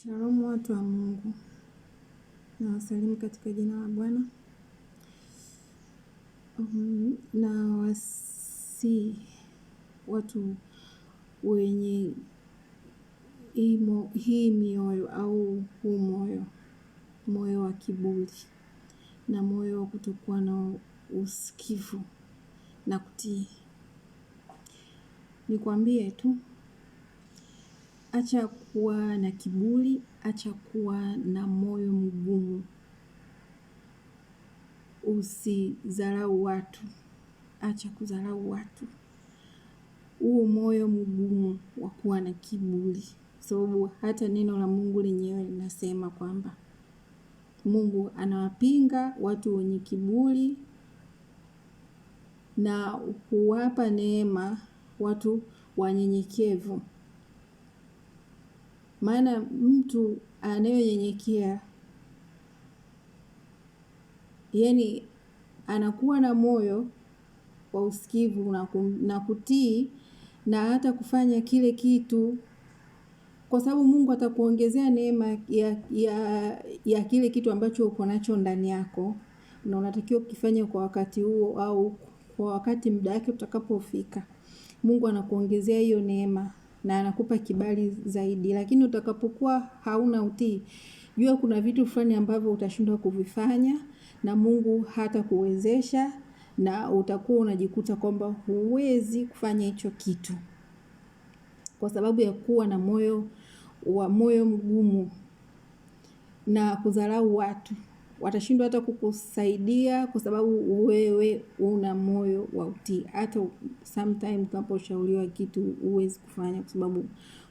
Shalom watu wa Mungu, na wasalimu katika jina la Bwana. Na wasi watu wenye hii mioyo au huu moyo, moyo wa kiburi na moyo wa kutokuwa na usikivu na kutii. Nikwambie tu, acha kuwa na kiburi, acha kuwa na moyo mgumu. Usidharau watu, acha kudharau watu. Huo moyo mgumu wa kuwa na kiburi, sababu hata neno la Mungu lenyewe linasema kwamba Mungu anawapinga watu wenye kiburi na huwapa neema watu wanyenyekevu. Maana mtu anayenyenyekea, yani anakuwa na moyo wa usikivu na kutii na hata kufanya kile kitu, kwa sababu Mungu atakuongezea neema ya kile kitu ambacho uko nacho ndani yako na unatakiwa kukifanya kwa wakati huo au kwa wakati muda wake utakapofika. Mungu anakuongezea hiyo neema na anakupa kibali zaidi. Lakini utakapokuwa hauna utii, jua kuna vitu fulani ambavyo utashindwa kuvifanya na Mungu hata kuwezesha, na utakuwa unajikuta kwamba huwezi kufanya hicho kitu kwa sababu ya kuwa na moyo mgumu na kudharau watu. Watashindwa hata kukusaidia kwa sababu wewe una moyo wa utii. Hata sometimes unaposhauriwa kitu huwezi kufanya kwa sababu